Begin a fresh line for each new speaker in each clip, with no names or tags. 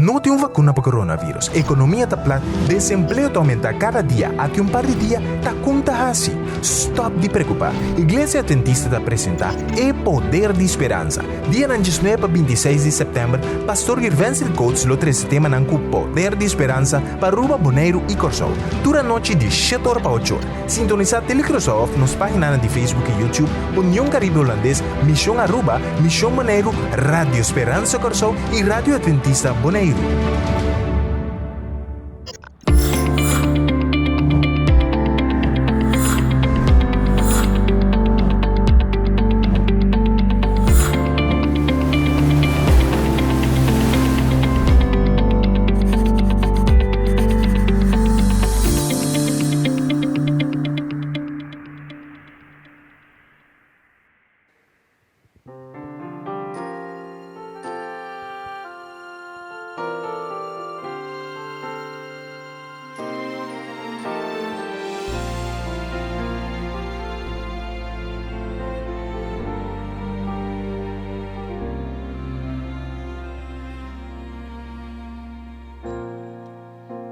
No tin un vakuna pa coronavirus, ekonomia ta plat, desempleo ta oumentá kada dia, aki un par di dia ta kon ta hasi? Stòp di preokupá! Iglesia Atventista ta presentá E Poder di Speransa. Dianan diesnuebe pa bintiseis di sèptèmber, Pastor Girvensil Coates lo trese temanan ku Poder di Speransa pa Aruba, Boneiru i Kòrsou. Tur anochi di shete or pa ocho or. Sintonisá Telecuraçao òf nos páginanan di Facebook i YouTube, Union Caribe Hulandes, Mishon Aruba, Mishon Boneiru, Radio Speransa Kòrsou i Radio Adventista Boneiru.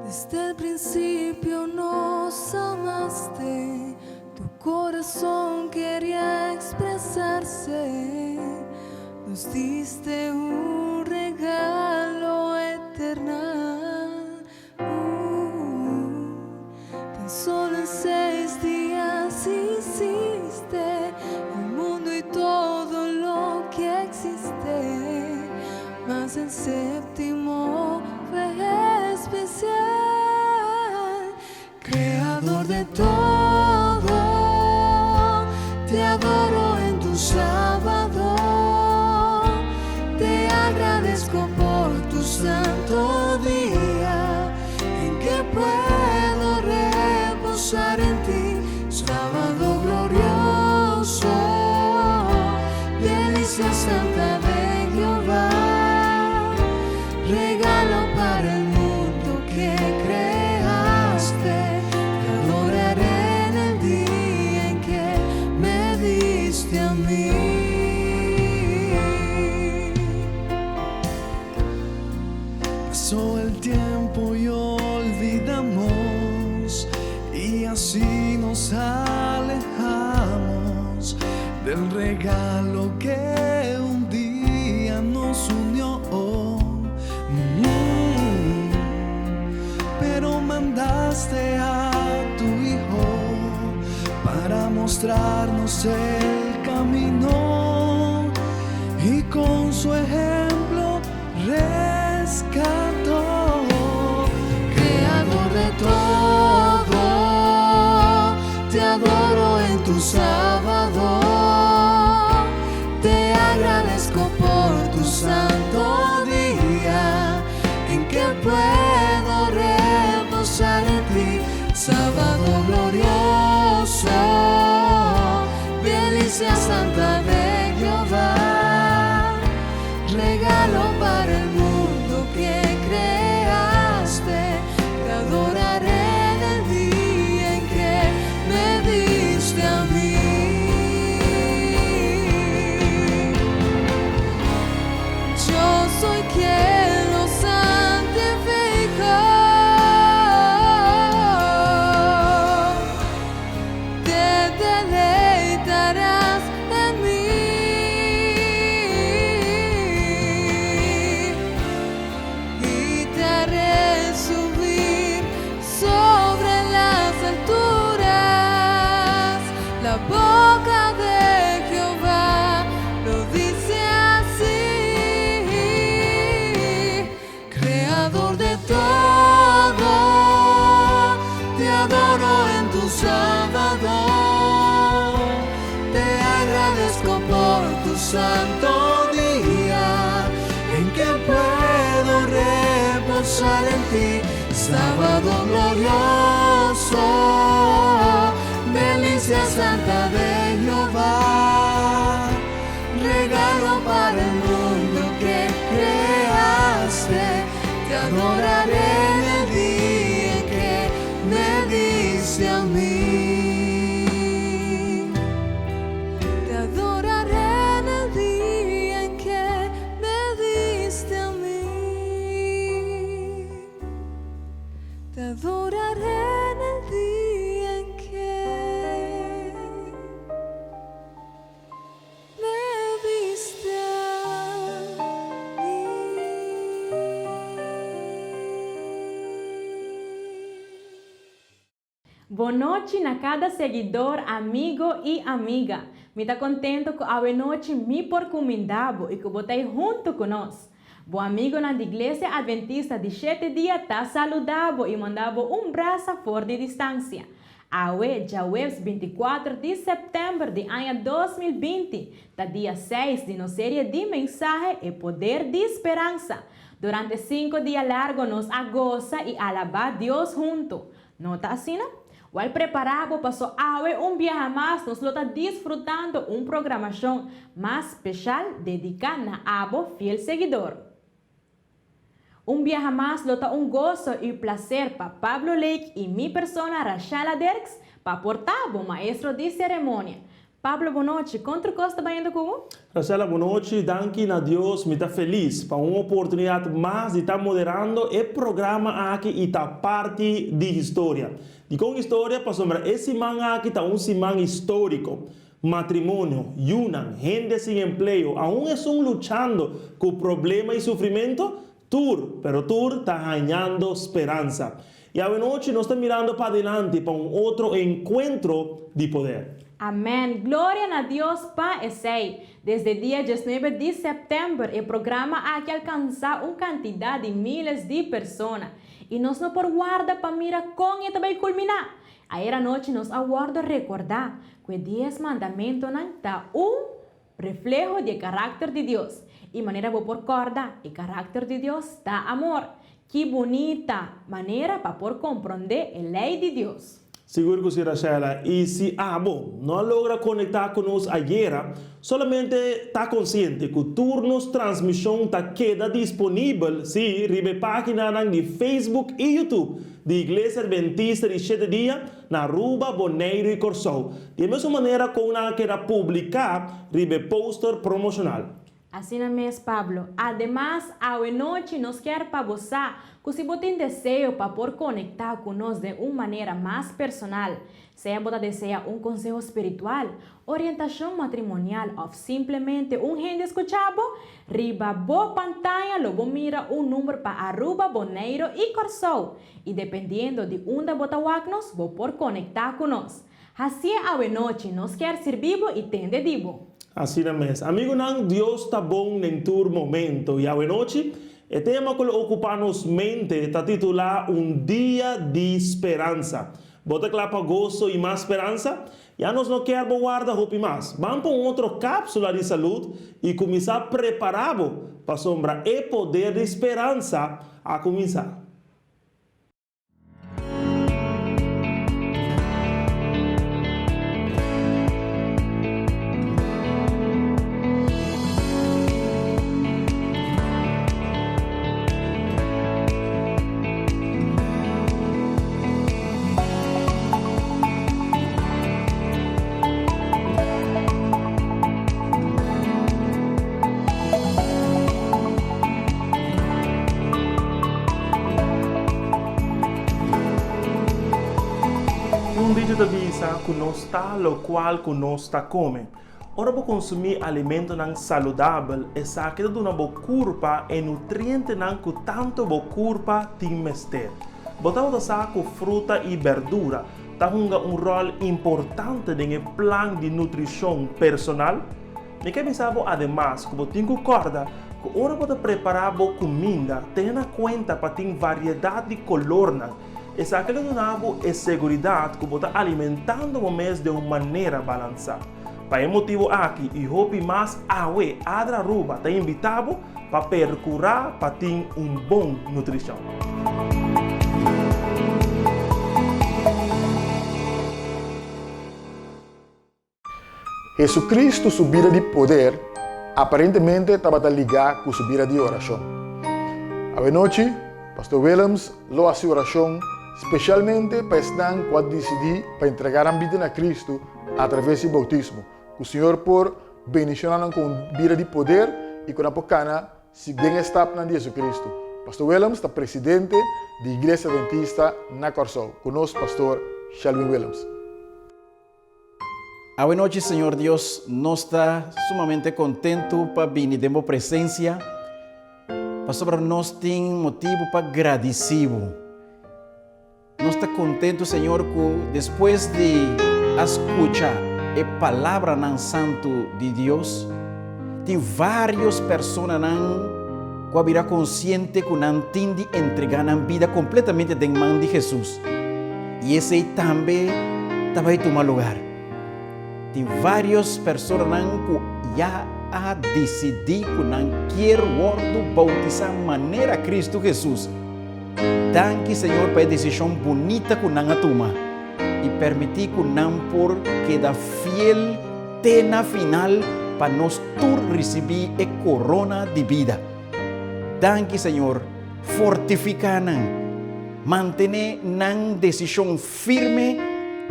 Desde el principio nos amaste, tu corazón quería expresarse, nos diste un regalo eternal. Uh, tan solo en seis días hiciste el mundo y todo lo que existe, mas el séptimo fue especial. Creador de todo, te adoro en tu sábado, te agradezco por tu santo día en que puedo reposar en ti, sábado glorioso, delicia santa de Jehová, regalo para el mundo que creaste, te adoraré en el día en que me diste a mí.
Pasó el tiempo y olvidamos, y así nos alejamos del regalo que un día nos unió. Pero mandaste a tu Hijo para mostrarnos el camino y con su ejemplo rescató.
Creador de todo, te adoro en tu sábado, te agradezco por tu santo día en que puedo reposar en ti, sábado glorioso, delicia santa de Jehová, regalo para el mundo que creaste, te adoraré en el día en que me diste a mí. Yo soy quien lo santificó. Te deleitarás en mí y te haré subir sobre las alturas. La boca de Jehová lo dice así. Creador de todo, te adoro en tu sábado, te agradezco por tu santo día en que puedo reposar en ti, sábado glorioso, delicia santa de Jehová, regalo para el mundo que creaste, te adoraré en el día en que me diste a mí. Te adoraré en el día en que me diste a mí. Te adoraré en el dia en que me viste a mi.
Bonochi na kada seguidor, amigo i amiga. Mi ta kontento ku awenochi mi por kuminda bo i ku bo ta ei huntu ku nos. Bo amigonan di Iglesia Adventista di Shete Dia ta saluda bo i manda bo un brasa for di distansia. Awe, djaweps 24 di sèptèmber di aña 2020, ta dia seis di nos serie di mensahe E Poder di Speransa. Durante sinku dia largo nos a gosa i alabá Dios huntu. No ta asina? Wèl prepará bo paso awe un biaha mas nos lo ta disfrutando un programashon mas speshal dediká na abo fiel seguidor. Un biaha mas lo ta un goso i plaser pa Pablo Lake i mi persona Rashala Dirks pa por ta bo maestro di seremonia. Pablo bonochi, kon tur kos ta bayendo ku bo?
Rachela bonochi, danki na Dios mi ta felis pa un oportunidat mas di ta moderando e programa aki i ta parti di historia. Dikon historia? Pasobra e siman aki ta un siman historiko. Matrimonio, yunan, hende sin empleo, aun esun luchando ku problema i sufrimento, Tur, pero tur ta hañando speransa. I awenochi nos ta mirando padilanti pa un otro enkuentro di poder.
Amèn! Gloria na Dios pa esei! Desde dia diesnuebe di sèptèmber e programa aki alkansá un kantidat di míles di persona. I nos no por warda pa mira kon e ta bai kulminá. Ayer anochi nos a wòrdu rekordá ku e dies mandamentonan ta un Refleho di e karakter di Dios. I manera bo por kòrda, e karakter di Dios ta amor. Ki bunita manera pa por komprondé e lei di Dios!
Sigur ku si, Rachela. I si abo no a logra konektá ku nos ayera, solamente ta konsiente ku tur nos transmishon ta keda disponibel, sí, riba e páginanan di Facebook i YouTube di Iglesia Adventista di Shete Dia na Aruba, Boneiru i Kòrsou. Di e mesun manera kon nan a keda publiká riba e poster promoshonal.
Asina mes, Pablo. Ademas, awe nochi nos kier pa bo sa ku si bo tin deseo pa por konektá ku nos den un manera mas personal, sea bo ta desea un konseho spiritual, orientashon matrimonial òf simplemente un hende skuchá bo, riba bo pantaya lo bo mira un number pa Aruba, Boneiru i Kòrsou. I dependiendo di unda bo ta wak nos, bo por konektá ku nos. Hasié awenochi, nos kier sirbi bo i tende di bo.
Asina mes. Amigunan, Dios ta bon den tur momento. I awenochi, e tema ku lo okupá nos mente ta titulá Un Dia di Speransa. Bo ta kla pa goso i mas speransa? Ya nos no kier bo warda hopi mas. Ban pa un otro kápsula di salud i kuminsá prepará bo, pasobra e poder di speransa a kuminsá. Un dicho ta bisa ku nos ta lokual ku nos ta kome. Ora bo konsumí alimentonan saludabel, esaki ta duna bo kurpa e nutrientenan ku tantu bo kurpa tin mester. Bo tabata sa ku fruta i berdura ta hunga un ròl importante den e plan di nutrishon personal? Mi ke bisa bo ademas ku bo tin ku kòrda ku ora bo ta prepará bo kuminda, tene na kuenta pa tin variedat di kolornan. Esaki lo duna bo e seguridat ku bo ta alimentando bo mes den un manera balansá. Pa e motibu aki i hopi mas awe Adra Aruba ta invitá bo pa perkurá pa tin un bon nutrishon.
Jesucristo su bida di poder aparentemente tabata ligá ku su bida di orashon. Awenochi, Pastor Willems lo hasi orashon spesialmente pa esnan ku a disidí pa entregá nan bida na Cristo atraves di boutismo. Ku Señor por bendishoná nan ku un bida di poder i ku nan por kana den e stapnan di Jesucristo. Pastor Willems ta presidente di Iglesia Adventista na Kòrsou. Ku nos Pastor Shelwin Willems.
Awe nochi Señor Dios nos ta sumamente kontentu pa bini den bo presensia pasobra nos tin motibu pa gradisí bo. Nos ta kontentu Señor ku despues di a skucha e palabranan santu di Dios, tin vários personanan ku a bira konsiente ku nan tin di entregá nan bida kompletamente den man di Hesus. I esei tambe ta bai tuma lugar. Tin vários personanan ku ya a disidí ku nan kier wòrdu boutisá manera Kristu Hesus. Danki Señor pa e desishon bunita ku nan a tuma i permití ku nan por keda fiel te na final pa nos tur risibí e korona di bida. Danki Señor, fortifiká nan, mantené nan desishon firme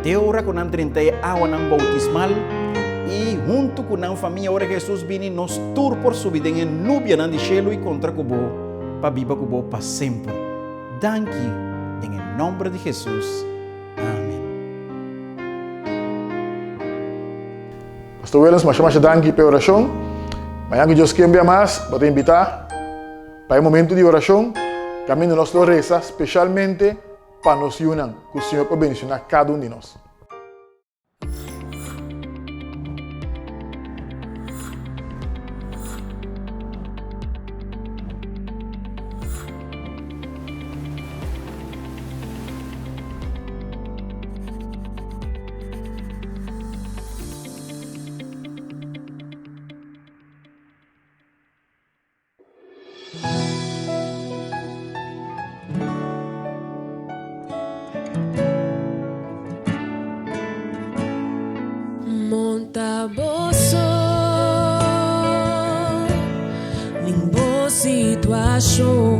te ora ku nan drenta e awanan boutismal i huntu ku nan famia ora Hesus bini nos tur por subi den e nubianan di shelu i kontra ku bo pa biba ku bo pa semper. Danki den e nomber di Hesus. Amen.
Pastor Willems masha masha danki pa e orashon. Mañan ku Dios kembia mas bo ta invitá pa e momento di orashon kaminda nos lo resa speshalmente pa nos yunan. Ku Señor por bendishoná kada un di nos.
Monta boso den bo situacion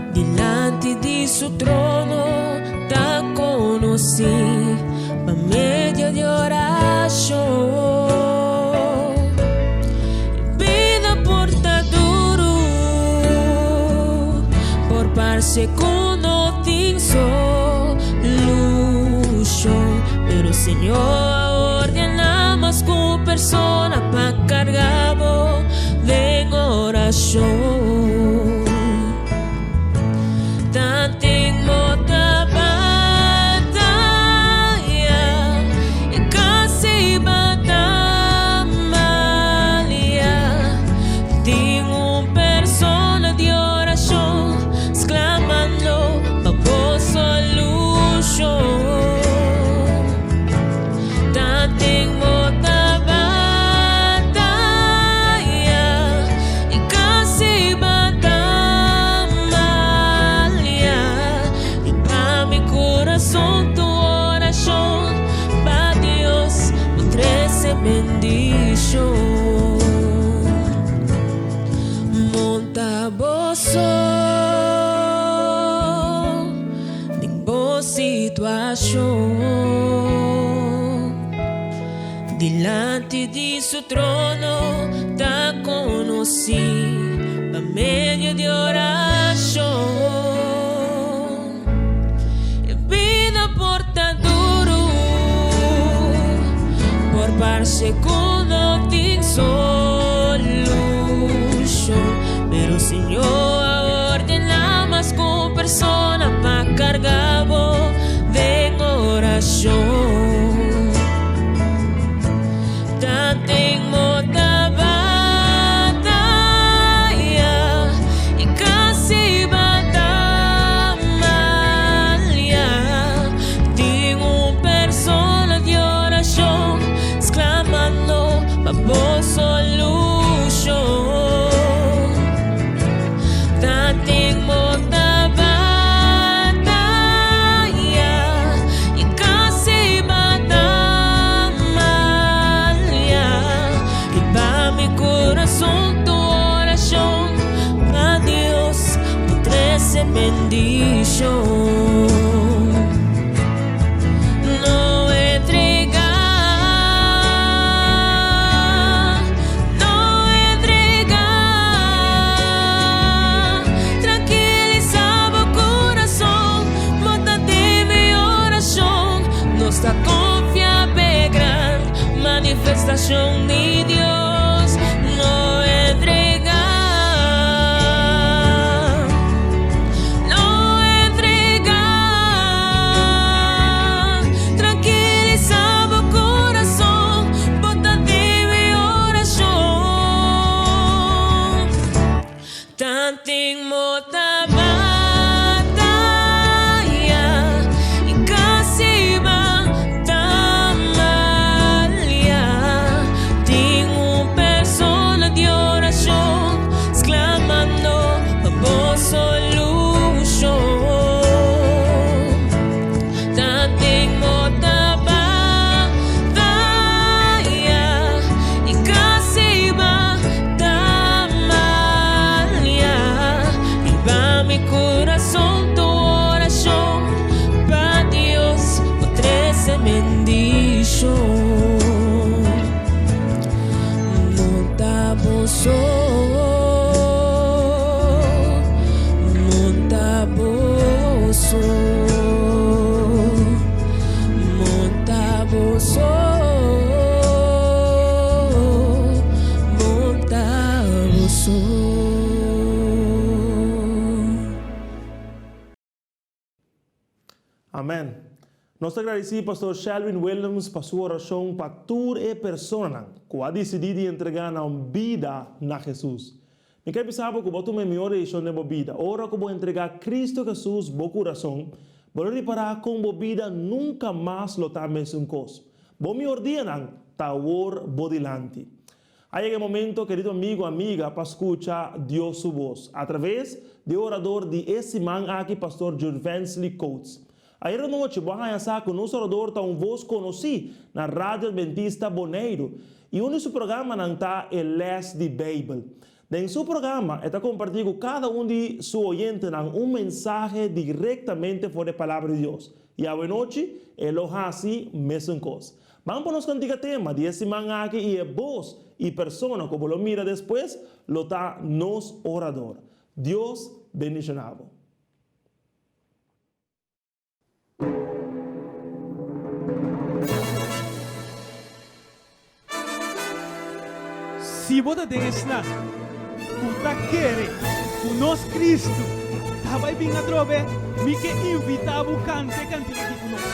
Dilanti di su trono ta conoci pa medio di oracion. Bida por ta duru, por parce cu no tin solucion, pero Señor a ordena mas cu persona pa carga bo den oracion. Dilanti di su trono ta conoci pa medio di oracion. E bida por ta duro, por parce cu no tin solucion, pero Señor a ordena mas cu persona pa carga bo den oracion. Tanten mo ta bataya y casi ba tambalia. Tin un persona di oracion sclamando pa bo solucion. Tanten mo ta bataya y casi ba tambalia. Riba mi curason tu oracion pa Dios por trece bendicion. No ta bo so, no ta bo so, no ta bo so, no ta bo so.
Amen. Nos ta gradisí Pastor Shelwin Willems pa su orashon pa tur e personanan ku a disidí di entregá nan bida na Hesus. Mi ke bisa bo ku bo a tuma e mihó desishon den bo bida. Ora ku bo entregá Kristu Hesus bo kurason, bo lo ripará kon bo bida nunka mas lo ta mesun kos. Bo mihor dianan ta awor bo dilanti. A yega e momento, kerido amigo, amiga, pa skucha Dios su bos atraves di e orador di e siman aki, Pastor Jurvensley Coates. Ayer anochi bo a haña sa ku nos orador ta un bos konosí na Radio Adventista Boneiru i un di su programanan ta e Les di Beibel. Den su programa e ta kompartí ku kada un di su oyentenan un mensahe direktamente for di e Palabra di Dios. I awenochi e lo hasi mesun kos. Ban pa nos kantiga tema di e siman aki i e bos i persona ku bo lo mira despues lo ta nos orador. Dios bendiciona bo.
Si bo ta den esnan ku ta kere ku nos Kristu ta bai bin atrobe, mi ke invitá bo kanta e kantika aki ku nos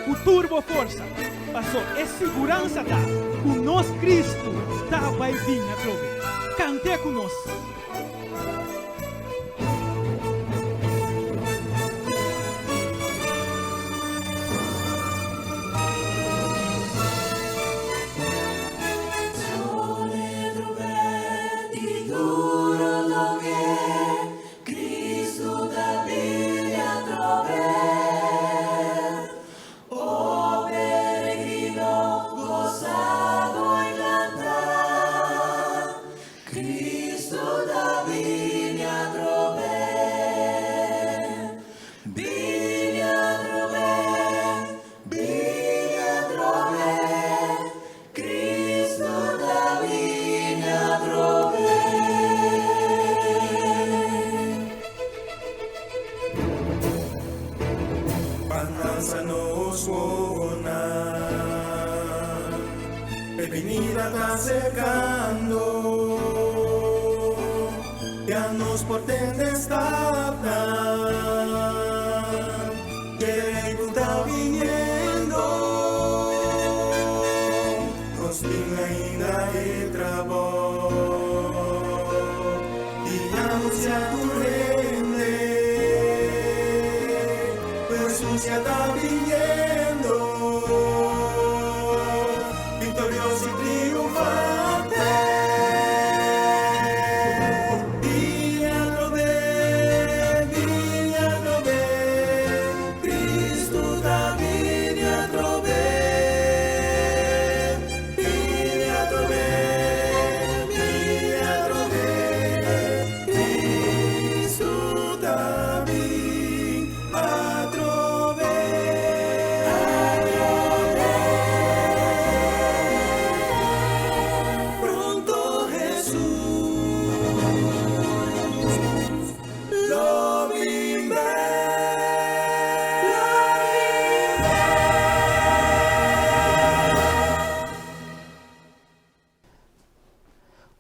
ku tur bo forsa, paso e siguransa ta ku nos Kristu ta bai bin atrobe. Kant'é ku nos!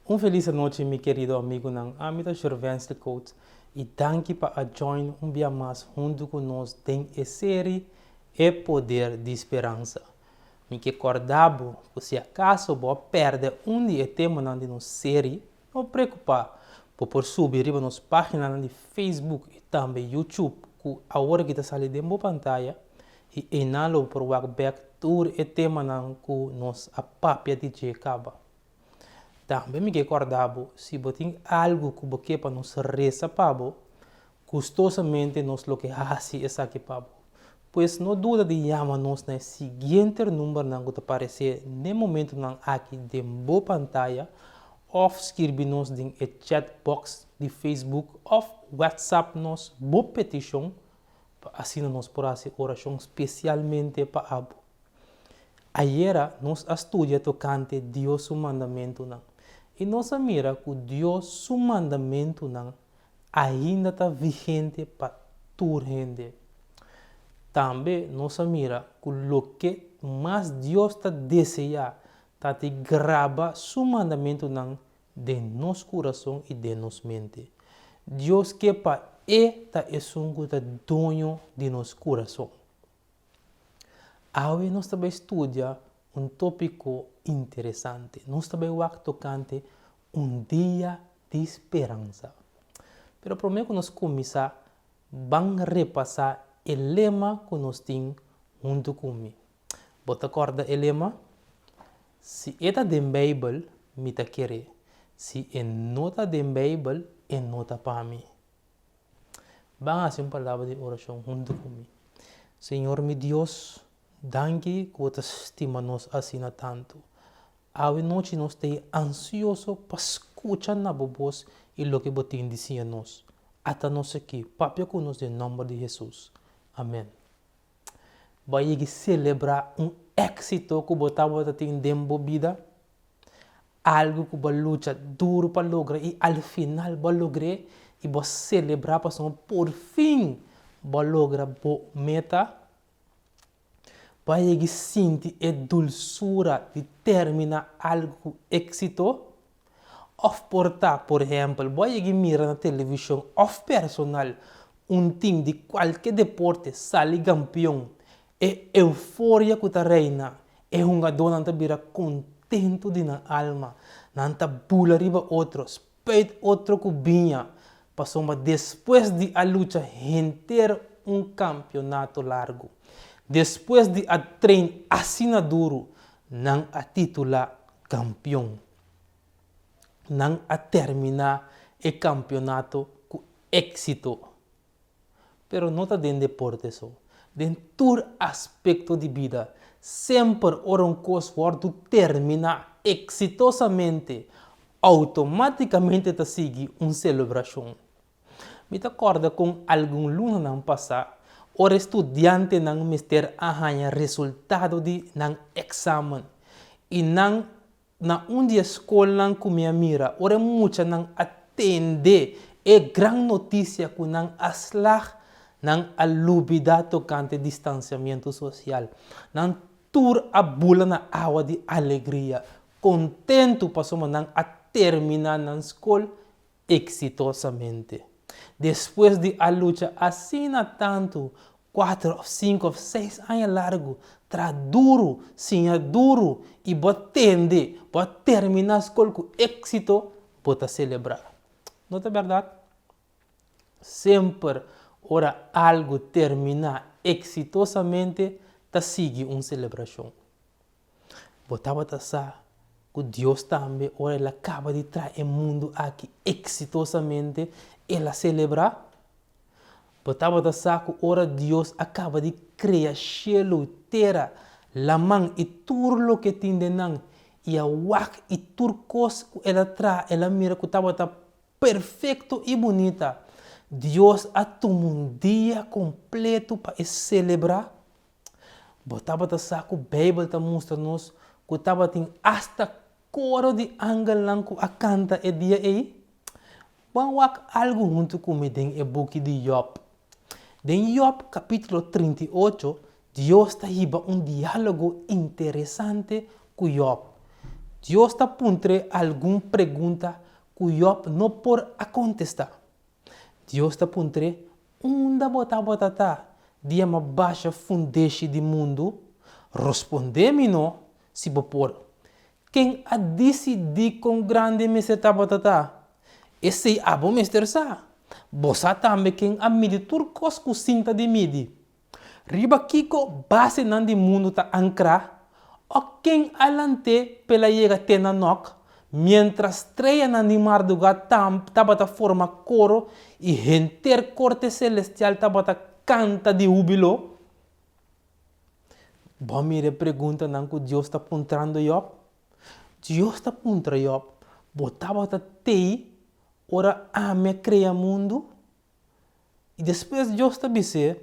Un felis anochi mi kerido amigunan, ami ta Jurvensley Coates y danki pa a join un bia mas huntu ku nos den e seri E Poder di Speransa. Mi ke kòrda bo ku si akaso bo a pèrdè un di e temanan di nos seri, no preokupá. Bo por subi riba nos páginanan di Facebook i tambe YouTube ku awor aki ta sali den bo pantaya i einan lo bo por wak bèk tur e temanan ku nos a papia di dje kaba. Tambe mi ke kòrda bo, si bo tin algu ku bo ke pa nos resa pa bo, gustosamente nos lo ke hasi esaki pa bo. Pues no duda di yama nos na e siguiente numbernan ku ta paresé n'e momentunan aki den bo pantaya òf skirbi nos den e chat box di Facebook òf WhatsApp nos bo petishon pa asina nos por hasi orashon spesialmente pa abo. Ayera nos a studia tokante Dios su mandamentunan i nos a mira ku Dios su mandamentunan ainda ta vigente pa tur hende. Tambe nos a mira ku loke mas Dios ta deseá ta di graba su mandamentunan den nos kurason i den nos mente. Dios ke pa e ta esun ku ta doño di nos kurason. Awe nos ta bai studia un tópiko interesante. Nos ta bai wak tokante un dia di speransa. Pero promé ku nos kuminsá, ban repasá e lema ku nos tin huntu ku mi. Bo ta kòrda e lema? Si e ta den Beibel, mi ta ker'é. Si e no ta den Beibel, e no ta pa mi. Ban hasi un palabra di orashon huntu ku mi. Señor mi Dios, danki ku bo ta stima nos asina tantu. Awe nochi nos ta e ansioso pa skucha na bo bos i loke bo tin di siña nos. Ata nos aki, papia ku nos den nòmber di Hesus. Amen. Bo a yegi selebrá un éksito ku bo tabata tin den bo bida? Algu ku bo a lucha duru pa logra i al final bo a logr'é i bo a selebrá pasobra por fin bo a logra bo meta? Bo a yegi sinti e dulsura di terminá algu ku éksito? Òf por ta, por ehèmpel, bo a yegi mira na televishon òf personal un tim di kualke deporte sali kampion, e euforia ku ta reina, e hungadónan ta bira kontentu di nan alma, nan ta bula riba otro, spuit otro ku biña, pasobra despues di a lucha henter un kampionato largu, despues di a train asina duru, nan a titulá kampion. Nan a terminá e kampionato ku éksito. Pero no ta den deporte so, den tur aspekto di bida, semper ora un kos wòrdu terminá eksitosamente, outomátikamente ta sigui un selebrashon. Mi ta kòrda kon algun lunanan pasá, ora e studiantenan mester a haña resultado di nan èksamen i nan Na un di e skolnan ku mi a mira, ora e muchanan a tende e gran notisia ku nan a slag, nan a lubidá tokante distansiamentu sosial. Nan tur a bula na awa di alegria, kontentu pasobra nan a terminá nan skol eksitosamente. Despues di a lucha asina tantu, kuater òf sinku òf seis aña largu, traha duru, siña duru i bo a tende, bo a terminá skol ku éksito, bo ta selebrá. No ta bèrdat? Semper ora algu terminá eksitosamente ta sigui un selebrashon. Bo tabata sa ku Dios tambe ora el a kaba di traha e mundu aki eksitosamente, el a selebrá? Bo tabata sa ku ora Dios a kaba di krea shelu, tera, laman i tur loke tin den nan, i a wak i tur kos ku el a traha el a mira ku tabata perfekto i bunita, Dios a tuma un dia kompletu pa e selebrá? Bo tabata sa ku Beibel ta mustra nos ku tabatin asta koro di angelnan ku a kanta e dia ei? Ban wak algu huntu ku mi den e buki di Yòb. Den Yòb kapítulo 38, Dios ta hiba un diálogo interesante ku Yòb. Dios ta puntr'é algun pregunta ku Yòb no por a kontestá. Dios ta puntr'é, Unda bo tabata ta dia m'a basha fundeshi di mundu? Rospondé mi no, si bo por. Ken a disidí kon grandi mester tabata ta? Esei abo mester sa. Bo sa tambe ken a midi tur kos ku sinta di midi. Riba kiko basenan di mundu ta ankrá? O ken a lant'é p'el a yega te na nòk, miéntras streanan di mardugá tabata forma koro i henter korte selestial tabata kanta di húbilo? Bo a mira e preguntanan ku Dios ta puntrando Yòb? Dios ta puntra Yòb, Bo tabata tei ora ami a krea mundu? I despues Dios ta bis'é,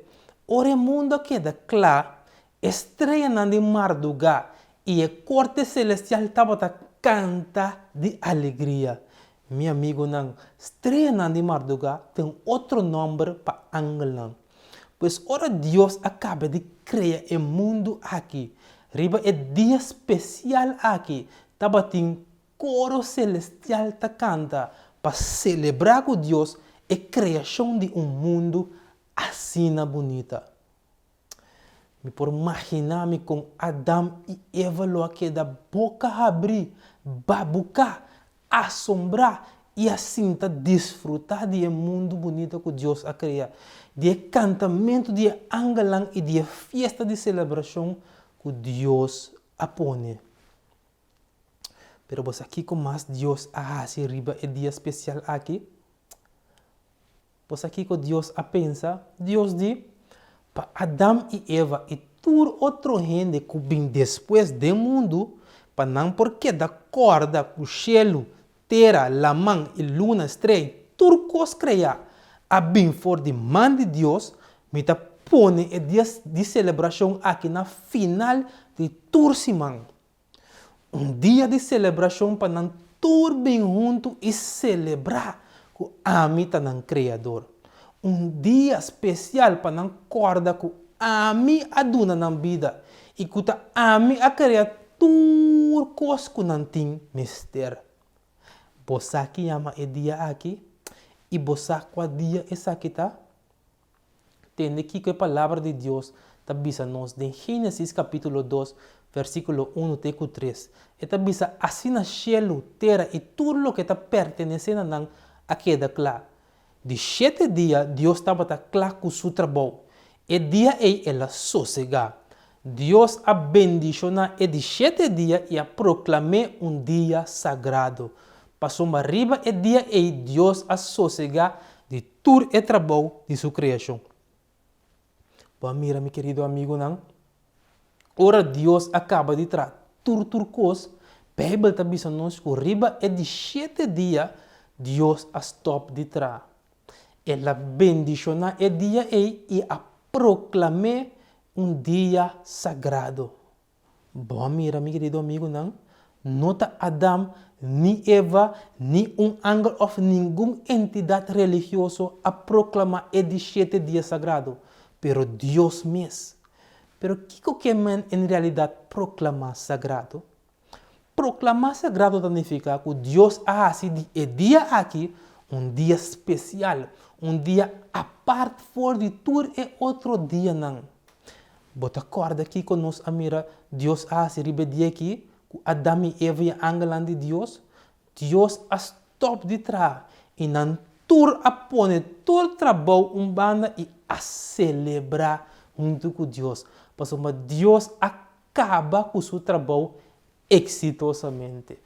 Ora e mundu a keda kla, e streanan di mardugá i e korte selestial tabata kanta di alegria. Mi amigunan, streanan di mardugá tin otro nòmber pa angelnan. Pues ora Dios a kaba di krea e mundu aki, riba e dia spesial aki tabatin Koro selestial ta kanta pa selebrá ku Dios e kreashon di un mundu asina bunita. Mi por maginá mi kon Adam i Eva lo a keda boka habrí, babuká, asombrá i a sinta disfrutá di e mundu bunita ku Dios a krea, di e kantamentu di e angelnan i di e fiesta di selebrashon ku Dios a pone. Pero bo sa kiko mas Dios a hasi riba e dia spesial aki? Bo sa kiko Dios a pensa? Dios di, Pa Adam i Eva i tur otro hende ku bin despues den mundu, pa nan por keda kòrda ku shelu, tera, laman i luna, strea i tur kos kreá a bin for di man di Dios, mi ta pone e dia di selebrashon aki na final di tur siman. Un dia di selebrashon pa nan tur bin huntu i selebrá ku ami ta nan Kreador. Un dia spesial pa nan kòrda ku ami a duna nan bida i ku ta ami a krea tur kos ku nan tin mester. Bo sa ki yama e dia aki? I bo sa kua dia esaki ta? Tende kiko e Palabra di Dios ta bisa nos den Génesis kapítulo dos, versíkulo unu te ku tres. E ta bisa, Asina shelu, tera i tur loke ta pertenesé na nan a keda kla. Di shete dia Dios tabata kla ku su trabou. E dia ei el a sosegá. Dios a bendishoná e di shete dia i a proklam'é un dia sagrado, pasobra riba e dia ei Dios a sosegá di tur e trabou di su kreashon. Bo a mira, mi kerido amigunan? Ora Dios a kaba di traha tur tur kos, Beibel ta bisa nos ku riba e di shete dia Dios a stòp di traha. El a bendishoná e dia ei i a proklam'é un dia sagrado. Bo a mira, mi kerido amigunan? No ta Adam, ni Eva, ni un angel òf ningun entidat religioso a proklamá e di shete dia sagrado, pero Dios mes. Pero kiko ke men en realidat proklamá sagrado? Proklamá sagrado ta nifiká ku Dios a hasi di e dia aki un dia spesial, un dia apart for di tur e otro dianan. Bo ta kòrda kiko nos a mira Dios a hasi riba e dia aki ku Adam i Eva i e angelnan di Dios? Dios a stòp di traha i nan tur a pone tur trabou un banda i a selebrá huntu ku Dios, pasobra Dios a kaba ku su trabou eksitosamente.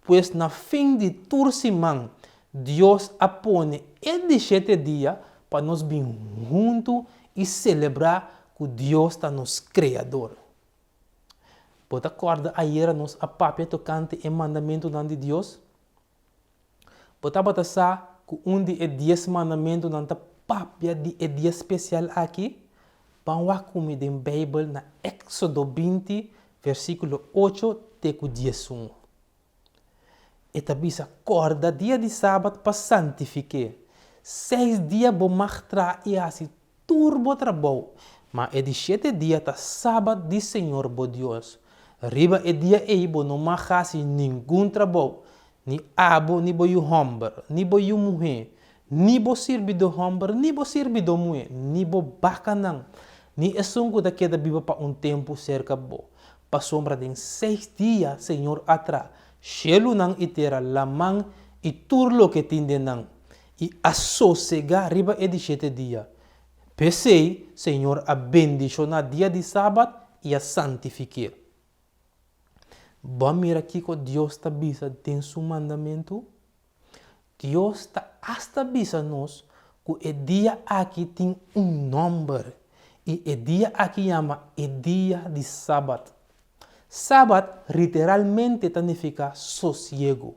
Pues na fin di tur siman, Dios a pone e di shete dia pa nos bin huntu i selebrá ku Dios ta nos Kreador. Bo ta kòrda ayera nos a papia tokante e mandamentunan di Dios? Bo tabata sa ku un di e dies mandamentunan ta papia di e dia spesial aki? Ban wak ku mi den Beibel na Éksodo 20, versíkulo 8 te ku 11. E ta bisa, Kòrda dia di sabat pa santifik'é. Seis dia bo mag traha i hasi tur bo trabou, ma e di shete dia ta sabat di señor bo Dios. Riba e dia ei bo no mag hasi ningun trabou, ni abo ni bo yu hòmber, ni bo yu muhé, ni bo sirbidó hòmber ni bo sirbidó muhé, ni bo bakanan, ni esun ku ta keda biba pa un tempu serka bo. Pasobra den seis dia señor a traha shelunan i tera, laman i tur loke tin den nan, i a sosegá riba e di shete dia. P'esei Señor a bendishoná dia di sabat i a santifik'é. Bo a mira kiko Dios ta bisa den su mandamentu? Dios ta asta bisa nos ku e dia aki tin un nòmber, i e dia aki yama e dia di sabat. Sabat literalmente ta nifiká sosiegu.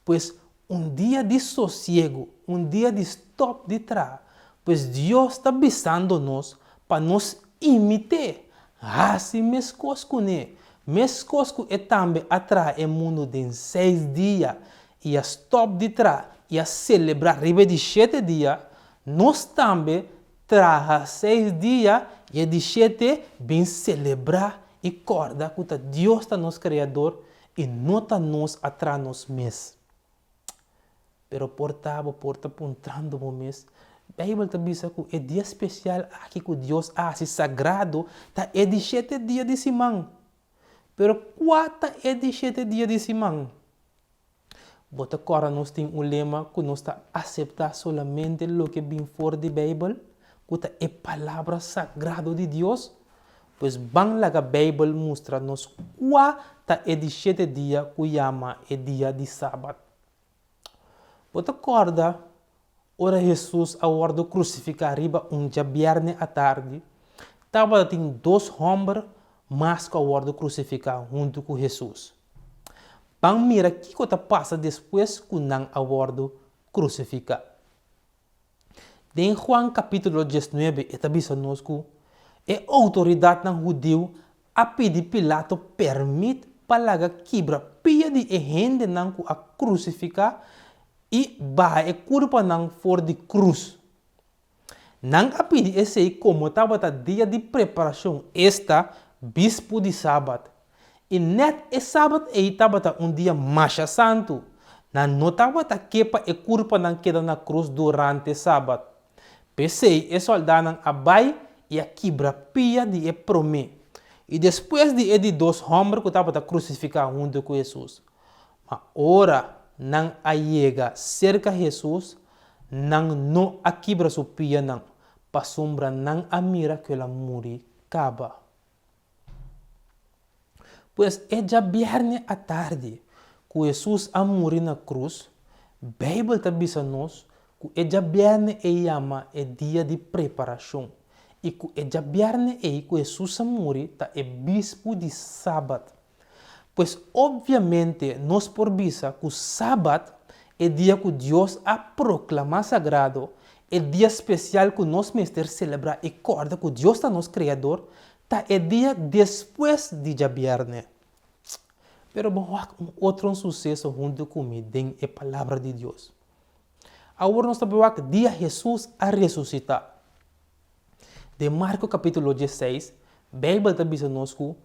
Pues un dia di sosiegu, un dia di stòp di traha. Pues Dios ta bisando nos pa nos imit'é, hasi meskos kuné, meskos ku e tambe a traha e mundu den seis dia i a stòp di traha i a selebrá riba e di shete dia, nos tambe Traha seis dia i e di shete bin selebrá i kòrda ku ta Dios ta nos Kreador i no ta nos a traha nos mes. Pero por ta bo por ta puntrando bo mes, Beibel ta bisa ku e dia spesial aki ku Dios a hasi sagrado ta e di shete dia di siman. Pero kua ta e di shete dia di siman? Bo ta kòrda nos tin un lema ku nos ta aseptá solamente loke bin for di Beibel, ku ta e Palabra sagrado di Dios? Pues ban laga Beibel mustra nos kua ta e di shete dia ku yama e dia di Sabat. Bo ta kòrda ora Hesus a wòrdu krusifiká riba un djabièrnè atardi, tabata tin dos hòmber mas ku a wòrdu krusifiká huntu ku Hesus. Ban mira kiko ta pasa despues ku nan a wòrdu krusifiká. Den Juan kapítulo diesnuebe e ta bisa nos ku e outoridatnan hudiu a pidi Pilato pèrmit pa laga kibra pia di e hendenan ku a krusifiká i baha e kurpanan for di krus. Nan a pidi esei komo tabata dia di preparashon, esta, bispu di sabat. I nèt e sabat ei tabata un dia masha santu. Nan no tabata ke pa e kurpanan keda na krus durante sabat. P'esei e sòldánan a bai i a kibra pia di e promé i despues di e di dos hòmber ku tabata krusifiká huntu ku Hesus. Ma ora nan a yega serka Hesus, nan no a kibra su pianan, pasobra nan a mira ku el a muri kaba. Pues e djabièrnè atardi ku Hesus a muri na krus, Beibel ta bisa nos ku e djabièrnè ei yama e dia di preparashon i ku e djabièrnè ei ku Hesus a muri ta e bispu di sabat. Pues obviamente nos por bisa ku Sabat, e dia ku Dios a proklamá sagrado, e dia spesial ku nos mester selebrá i kòrda ku Dios ta nos Kreador, ta e dia despues di djabièrnè. Pero bo wak un otro suseso huntu ku mi den e Palabra di Dios. Awor nos ta bai wak dia Hesus a resusitá. Den Marko kapítulo diesseis, Beibel ta bisa nos ku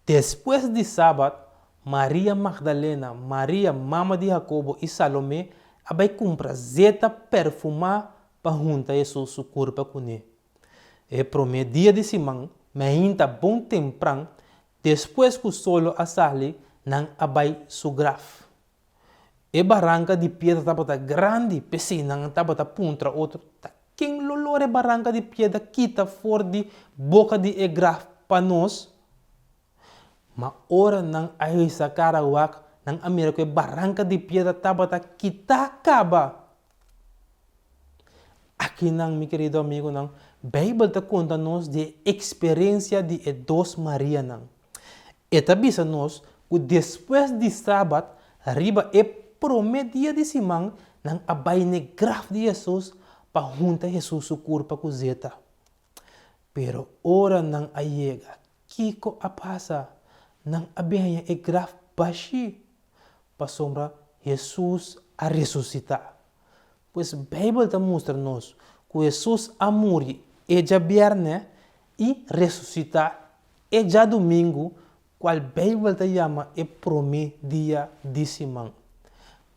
Despues di Sabat, Maria Magdalena, Maria mama di Hakobo i Salomé a bai kumpra zeta perfumá pa hunta Hesus su kurpa kuné. E promé dia di siman, mainta bon tempran, despues ku solo a sali, nan a bai su graf. E baranka di piedra tabata grandi, p'esei nan tabata puntra otro, Ta ken lo lora e baranka di piedra kita for di boka di e graf pa nos? Ma ora nan a hisa kara wak, nan a mira ku e baranka di piedra tabata kitá kaba. Akinan, mi kerido amigunan, Beibel ta konta nos di e eksperensia di e dos Marianan. E ta bisa nos ku despues di Sabat, riba e promé dia di siman, nan a bai n'e graf di Hesus pa hunta Hesus su kurpa ku zeta. Pero ora nan a yega, kiko a pasa? Nan a bin haña e graf bashí, pasobra Hesus a resusitá. Pues Beibel ta mustra nos ku Hesus a muri e djabièrnè i resusitá e djadumingu, kual Beibel ta yama e promé dia di siman.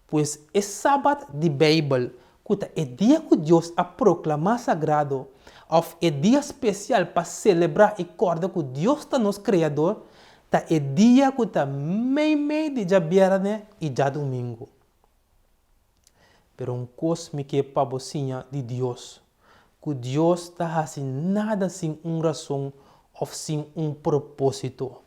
Pues e Sabat di Beibel, ku ta e dia ku Dios a proklamá sagrado, òf e dia spesial pa selebrá i kòrda ku Dios ta nos Kreador, ta e dia ku ta meimei di djabièrnè i djadumingu. Pero un kos mi ke pa bo siña di Dios, ku Dios ta hasi nada sin un rason òf sin un propósito.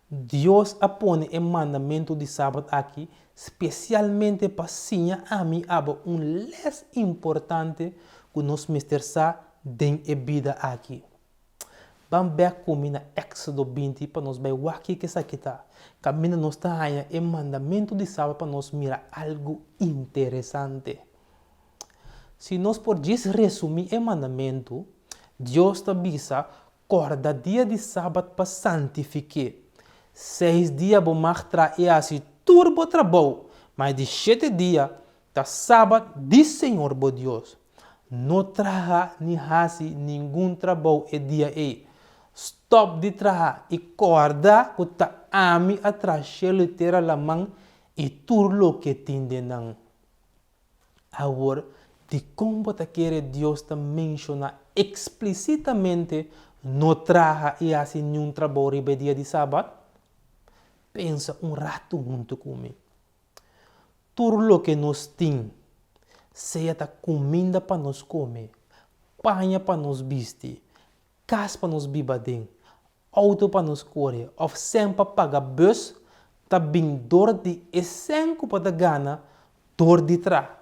Dios a pone e mandamentu di Sabat aki spesialmente pa siña ami abo un lès importante ku nos mester sa den e bida aki. Ban bèk ku mi na Éksodo 20 pa nos bai wak kiko esaki ta. Kaminda nos ta haña e mandamentu di Sabat pa nos mira algu interesante. Si nos por djis resumí e mandamentu, Dios ta bisa, Kòrda dia di Sabat pa santifik'é. Seis dia bo mag traha i hasi tur bo trabou, ma e di shete dia ta Sabat di Señor bo Dios. No traha ni hasi ningun trabou e dia ei. Stòp di traha i kòrda ku ta ami a traha shelu i tera, laman i tur loke tin den nan. Awor, dikon bo ta kere Dios ta menshoná eksplisitamente no traha i hasi niun trabou riba e dia di Sabat? Pensa un ratu huntu ku mi. Tur loke nos tin, sea ta kuminda pa nos kome, paña pa nos bisti, kas pa nos biba aden, outo pa nos kore òf sèn pa paga bùs, ta bin dor di e sèn ku bo ta gana dor di traha.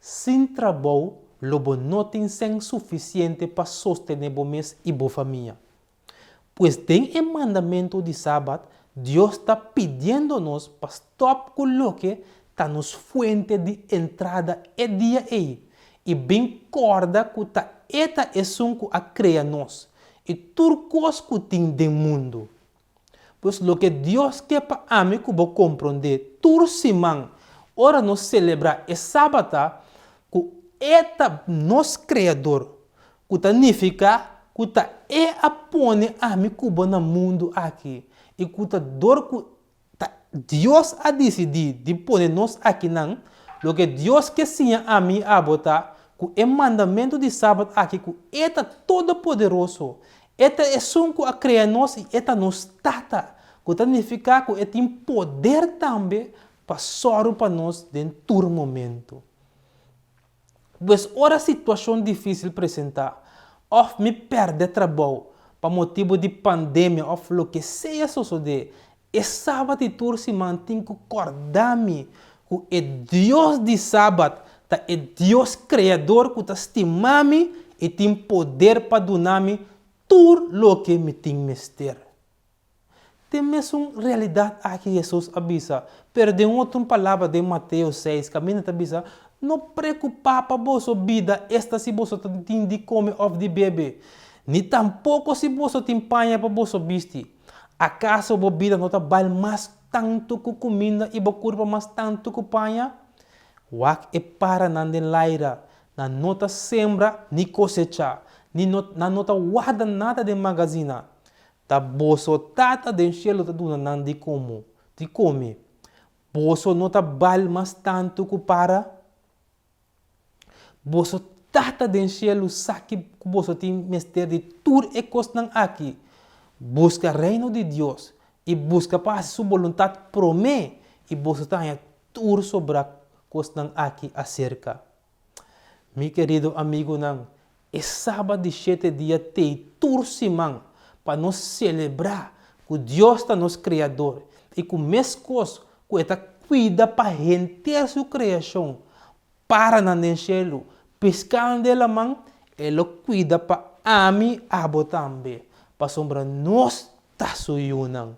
Sin trabou lo bo no tin sèn sufisiente pa sostené bo mes i bo famia. Pues den e mandamentu di Sabat, Dios ta pidiendo nos pa stòp ku loke ta nos fuente di entrada e dia ei i bin kòrda ku ta E ta esun ku a krea nos i tur kos ku tin den mundu. Pues loke Dios ke pa ami ku bo komprondé tur siman ora nos selebrá e Sabat ta ku E ta nos Kreador, ku ta nifiká ku ta E a pone ami ku bo na mundu aki i ku ta dor ku ta Dios a disidí di pone nos akinan. Loke Dios ke siña ami i abo ta ku e mandamentu di Sabat aki ku E ta Todopoderoso, E ta Esun ku a krea nos i E ta nos Tata, ku ta nifiká ku E tin poder tambe pa sòru pa nos den tur momentu. Pues ora situashon difísil presentá òf mi pèrdè trabou pa motibu di pandemia òf loke sea sosodé, e sabat di tur siman tin ku kòrda mi ku e Dios di sabat ta e Dios Kreador ku ta stima mi i tin poder pa duna mi tur loke mi tin mester. Te mesun realidat aki Hesus a bisa, pero den otro palabra den Mateo seis kaminda ta bisa, No preokupá pa boso bida esta si boso ta tin di kome òf di bebe, ni tampoko si boso tin paña pa boso bisti. Akaso bo bida no ta bal mas tantu ku kuminda i bo kurpa mas tantu ku paña? Wak e paranan den laira, nan no ta sembra ni kosechá, ni no nan no ta warda nada den magazina. Ta boso Tata den shelu ta duna nan di komo, di kome. Boso no ta bal mas tantu ku para? Boso Tata den shelu sa ki ku boso tin mester di tur e kosnan aki. Buska Reino di Dios i buska pa hasi su boluntat promé, i boso ta haña tur sobrá kosnan aki aserka. Mi kerido amigunan, e Sabat di shete dia t'ei tur siman pa nos selebrá ku Dios ta nos Kreador i ku meskos ku e ta kuida pa henter su kreashon, paranan den shelu, piskanan den laman, e lo kuida pa ami abo tambe, pasobra nos ta su yunan.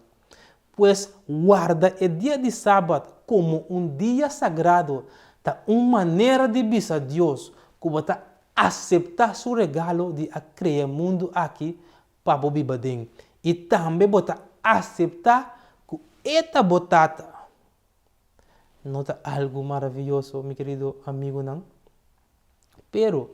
Pues, warda e dia di Sabat komo un dia sagrado ta un manera di bisa Dios ku bo ta aseptá su regalo di a krea mundu aki pa bo biba den, i tambe bo ta aseptá ku e ta bo Tata. No ta algu maravioso, mi kerido amigunan? Pero,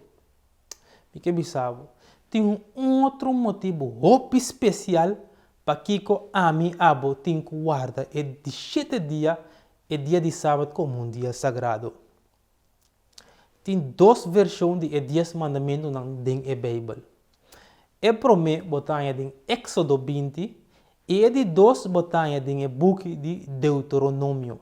mi ke bisa bo, tin un otro motibu hopi spesial pakiko ami abo tin ku warda e di shete dia, e dia di Sabat, komo un dia sagrado. Tin dos vershon di e Dies Mandamentunan den e Beibel. E promé bo ta haña den Éksodo 20 i e di dos bo ta haña den e buki di Deuteronomio.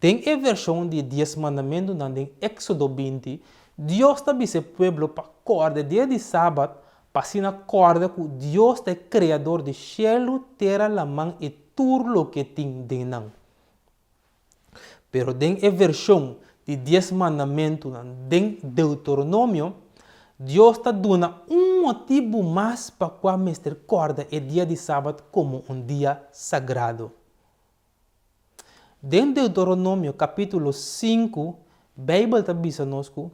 Den e vershon di e Dies Mandamentunan den Éksodo 20, Dios ta bisa e pueblo pa kòrda e dia di Sabat pa asina kòrda ku Dios ta e Kreador di shelu, tera, laman i tur loke tin den nan. Pero den e vershon di Dies Mandamentunan den Deuteronomio, Dios ta duna un motibu mas pa kua mester kòrda e dia di Sabat komo un dia sagrado. Den Deuteronomio kapítulo 5, Beibel ta bisa nos ku,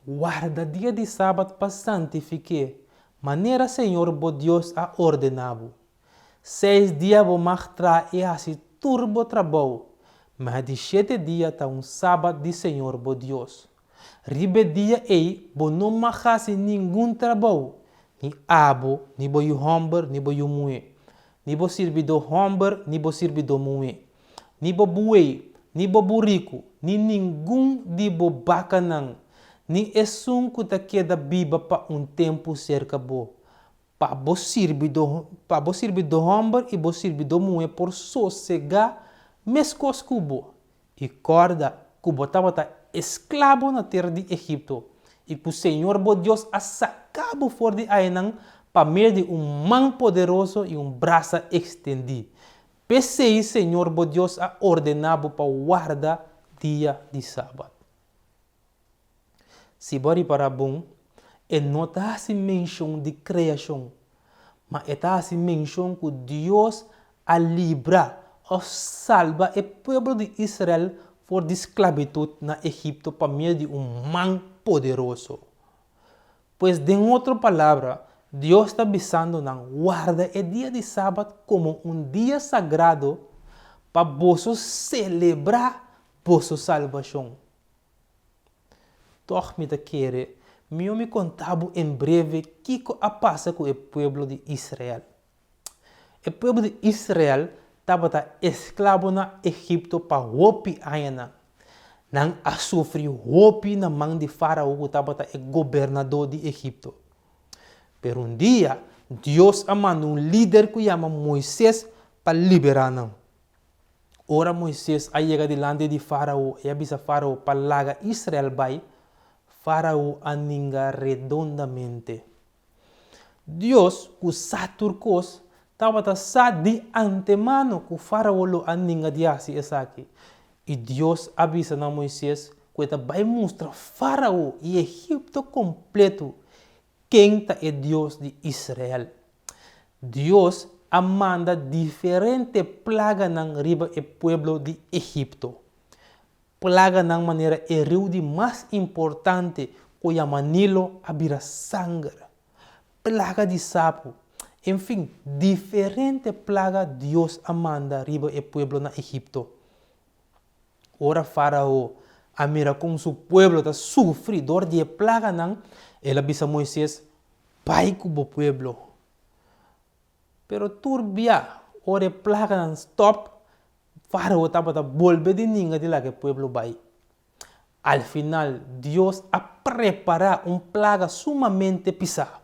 Warda dia di Sabat pa santifik'é, manera Señor bo Dios a ordená bo. Seis dia bo mag traha i hasi tur bo trabou, ma e di shete dia ta un sabat di Señor bo Dios. Riba e dia ei bo no mag hasi ningun trabou, ni abo, ni bo yu hòmber, ni bo yu muhé, ni bo sirbidó hòmber, ni bo sirbidó muhé, ni bo buey, ni bo buriku, ni ningun di bo bakanan, ni esun ku ta keda biba pa un tempu serka bo, Pa bo sirbidó, pa bo sirbidó hòmber i bo sirbidó muhé por sosegá meskos ku bo. I kòrda ku bo tabata esklabo na tera di Egipto, i ku señor bo Dios a saka bo for di ayanan pa medio di un man poderoso i un brasa ekstendí. P'esei señor bo Dios a ordená bo pa warda dia di sabat. Si bo a ripará bon, e no ta hasi menshon di kreashon, ma e ta hasi menshon ku Dios a libra òf salba e pueblo di Israel for di sklabitut na Egipto pa medio di un man poderoso. Pues den otro palabra, Dios ta bisando nan, Warda e dia di sabat komo un dia sagrado pa boso selebrá boso salbashon. Tòg mi ta kere mihó mi konta bo en breve kiko a pasa ku e pueblo di Israel. E pueblo di Israel tabata esklabo na Egipto pa hopi añanan. Nan a sufri hopi na man di Fárao ku tabata e gobernadó di Egipto. Pero un dia, Dios a manda un lider ku yama Moises pa liberá nan. Ora Moises a yega dilanti di Fárao i a bisa Fárao pa laga Israel bai, Fárao a ninga redondamente. Dios, ku sa tur kos, tabata sa di antemano ku Fárao lo a ninga di hasi esaki. I Dios a bisa na Moises ku e ta bai mustra Fárao i Egipto kompletu ken ta e Dios di Israel. Dios a manda diferente plaganan riba e pueblo di Egipto. Plaganan manera e riu di mas importante ku yama Nilo a bira sanger, plaga di sapu, enfin diferente plaga Dios a manda riba e pueblo na Egipto. Ora Fárao a mira kon su pueblo ta sufri dor di e plaganan, el a bisa Moises, Bai ku bo pueblo. Pero tur bia ora e plaganan stòp, Fárao tabata bolbe di ninga di laga e pueblo bai. Al final, Dios a prepará un plaga sumamente pisá.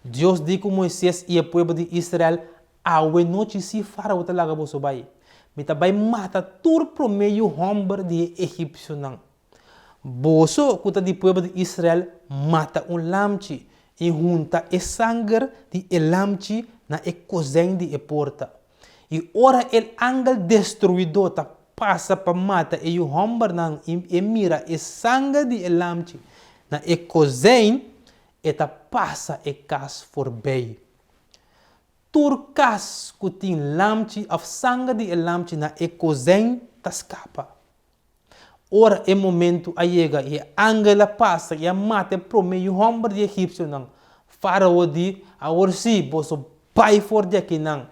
Dios di ku Moisés i e pueblo di Israel, Awe nochi sí Fárao ta laga boso bai. Mi ta bai mata tur promé yu hòmber di e egipsionan. Boso ku ta di pueblo di Israel mata un lamchi i hunta e sanger di e lamchi na e kozijn di e porta. I ora el angel destruidó ta pasa pa mata e yu hòmbernan i e mira e sanger di e lamchi na e kozijn, e ta pasa e kas forbei. Tur kas ku tin lamchi òf sanger di e lamchi na e kozijn ta skapa. Ora e momentu a yega i e angel a pasa i a mata e promé yu hòmber di egipsionan, Fárao di, Awor sí, boso bai for di akinan,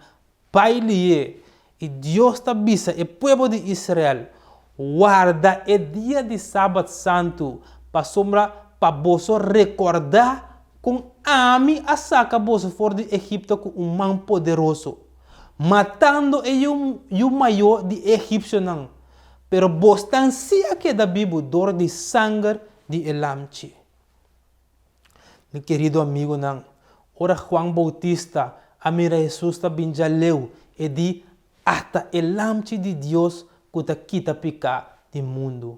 bai lié! I Dios ta bisa e pueblo di Israel, Warda e dia di sabat santu, pasobra pa boso rekordá kon ami a saka boso for di Egipto ku un man poderoso, matando e yu mayó di e egipsionan. Pero bosnan sí a keda bibu dor di sanger di e Lamchi. Mi kerido amigunan, ora Juan Boutista a mira Hesus ta bin djaleu, e di, Ata e Lamchi di Dios ku ta kita piká di mundu.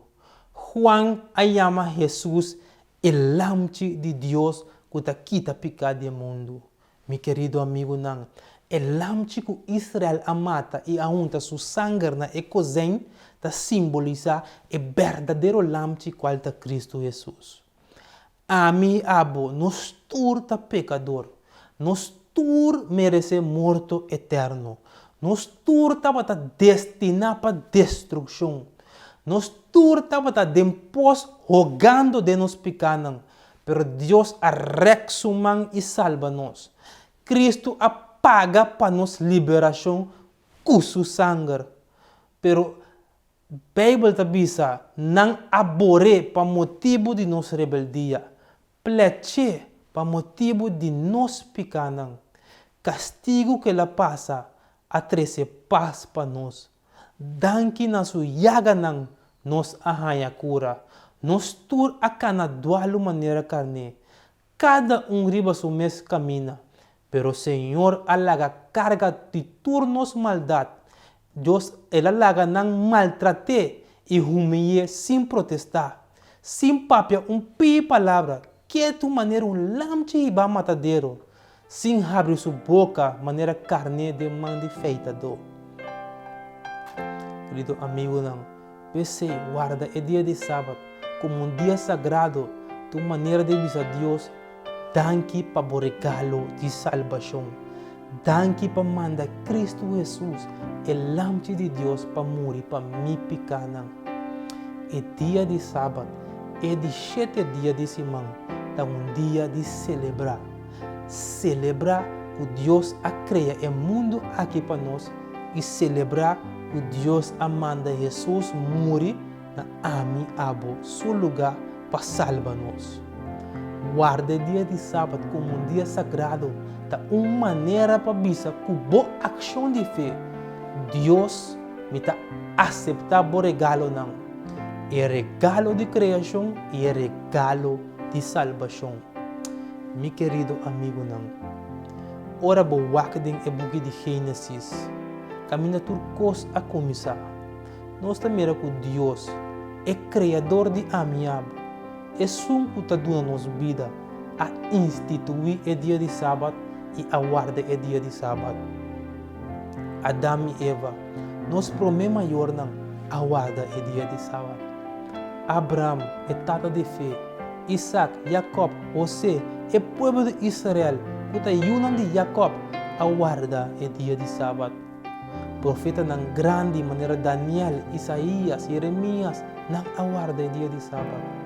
Juan a yama Hesus e Lamchi di Dios ku ta kita piká di e mundu. Mi kerido amigunan, e lamchi ku Israel a mata i a hunta su sanger na e kozein ta simbolisá e berdadero lamchi kual ta Kristu Hesus. Ami i abo, nos tur ta pekador. Nos tur meresé morto eterno. Nos tur tabata destiná pa destrukshon. Nos tur tabata den pos hogando den nos pikánan. Pero Dios a rèk su man i salba nos. Kristu a paga pa nos liberashon ku su sanger. Pero Beibel ta bisa, Nan a bor'é pa motibu di nos rebeldia, plèch'é pa motibu di nos pikánan. Kastigu ku el a pasa a trese pas pa nos. Danki na su yaganan nos a haña kura. Nos tur a kana dualu manera karné, kada un riba su mes kamina. Pero Señor a laga karga di tur nos maldat. Dios, el a laga nan maltrat'é i humiy'é sin protestá, sin papia un pii palabra, ketu manera un lamchi hibá matadero. Sin habri su boka manera karné den man di feitadó. Kerido amigunan, p'esei warda e dia di sabat komo un dia sagrado ta un manera di bisa Dios danki pa bo regalo di salbashon. Danki pa manda Kristu Hesus, e Lamchi di Dios pa muri pa mi pikánan. E dia di sabat, e di shete dia di siman, ta un dia di selebrá. Selebrá ku Dios a krea e mundu aki pa nos i selebrá ku Dios a manda Hesus muri na ami abo su lugá pa salba nos. Warda e dia di Sabat komo un dia sagrado ta un manera pa bisa ku bo akshon di fe, Dios, mi ta aseptá bo regalonan, e regalo di kreashon i e regalo di salbashon. Mi kerido amigunan, ora bo wak den e buki di Génesis, kaminda tur kos a kuminsá, nos ta mira ku Dios, e Kreador di ami i abo, Esun ku ta duna nos bida, a instituí e dia di Sabat i a warda e dia di Sabat. Adam i Eva, nos promé mayornan, a warda e dia di Sabat. Abraham, e tata di fe, Isak, Jakòb, Hosé, e pueblo di Israel, ku ta yunan di Jakòb, a warda e dia di Sabat. Profetanan grandi manera Daniel, Isaías, Jeremías, nan a warda e dia di Sabat.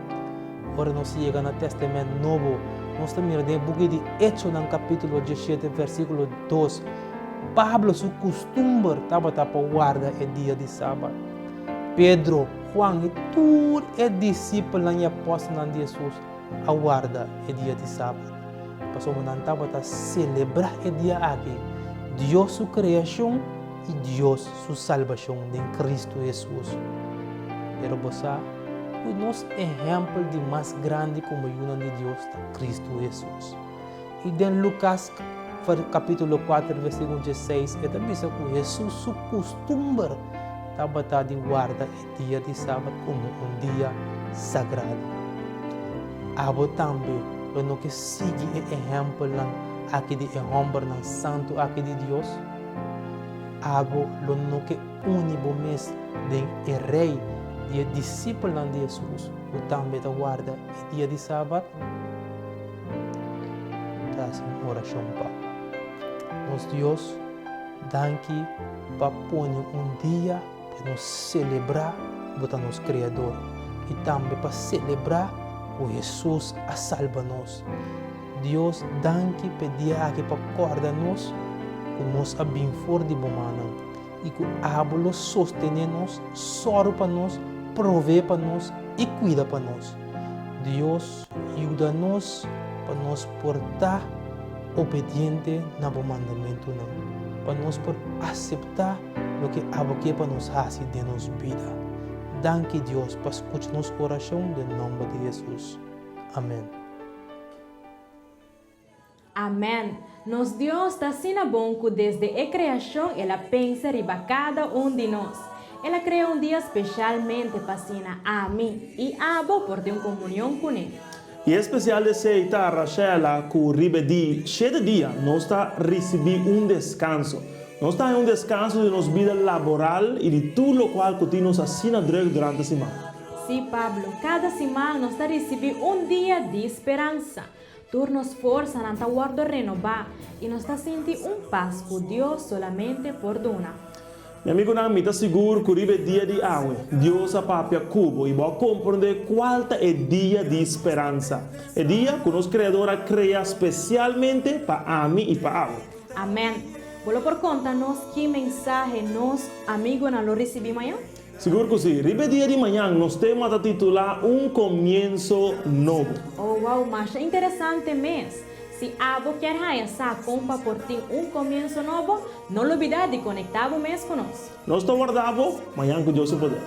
Ora nos yega na Tèstamènt Nobo, nos ta mira den e buki di Echonan kapítulo diesshete versíkulo dos, Pablo su kustumber tabata pa warda e dia di Sabat. Pedro, Juan i tur e disipelnan i apòstelnan di Hesus a warda e dia di Sabat, pasobra nan tabata selebrá e dia aki, Dios su kreashon i Dios su salbashon den Kristu Hesus. Pero bo sa ku nos ehèmpel di mas grandi komo yunan di Dios ta Kristu Hesus. I den Lukas kapítulo 4 versíkulo 16 e ta bisa ku Hesus su kustumber tabata di warda e dia di sabat komo un dia sagrado. Abo tambe lo no ke sigui e ehèmpelnan aki di e hòmbernan santu aki di Dios? Abo lo no ke uni bo mes den e rei di e disipelnan di Hesus ku tambe ta warda e dia di sabat? Ta hasi un orashon pa nos Dios, danki pa pone un dia pa nos selebrá bo ta nos Kreador i tambe pa selebrá ku Hesus a salba nos. Dios, danki pa e dia aki pa kòrda nos ku nos a bin for di bo mannan i ku abo lo sostené nos, sòru pa nos, proveé pa nos i kuida pa nos. Dios, yuda nos pa nos por ta obediente na bo mandamentunan, pa nos por aseptá loke abo ke pa nos hasi den nos bida. Danki Dios pa skucha nos orashon den nòmber di Hesus. Amèn.
Amèn! Nos Dios ta asina bon ku desde e kreashon el a pensa riba kada un di nos. El a krea un dia spesialmente pa asina ami i abo por tin un komunion kuné.
I e spesial esei ta, Rashella, ku riba e di shete dia nos ta risibí un deskanso. Nos ta haña un deskanso di nos bida laboral i di tur lokual ku tin nos asina drùk durante siman.
Sí, Pablo, kada siman nos ta risibí un dia di speransa. Tur nos forsanan ta wòrdu renobá i nos ta sinti un pas ku Dios solamente por duna.
Mi amigunan, mi ta sigur ku riba e dia di awe, Dios a papia ku bo i bo a komprondé kual ta e dia di speransa, e dia ku nos Kreador a krea spesialmente pa ami i pa abo.
Amèn. Bo lo por konta nos ki mensahe nos amigunan lo risibí mañan?
Sigur ku si. Riba e dia di mañan nos tema ta titulá Un Komienso Nobo.
Oh wow, masha interesante mes! Si abo kier haña sa kon pa por tin un komienso nobo, no lubidá di konektá bo mes ku nos.
Nos ta warda bo mañan ku Dios su poder.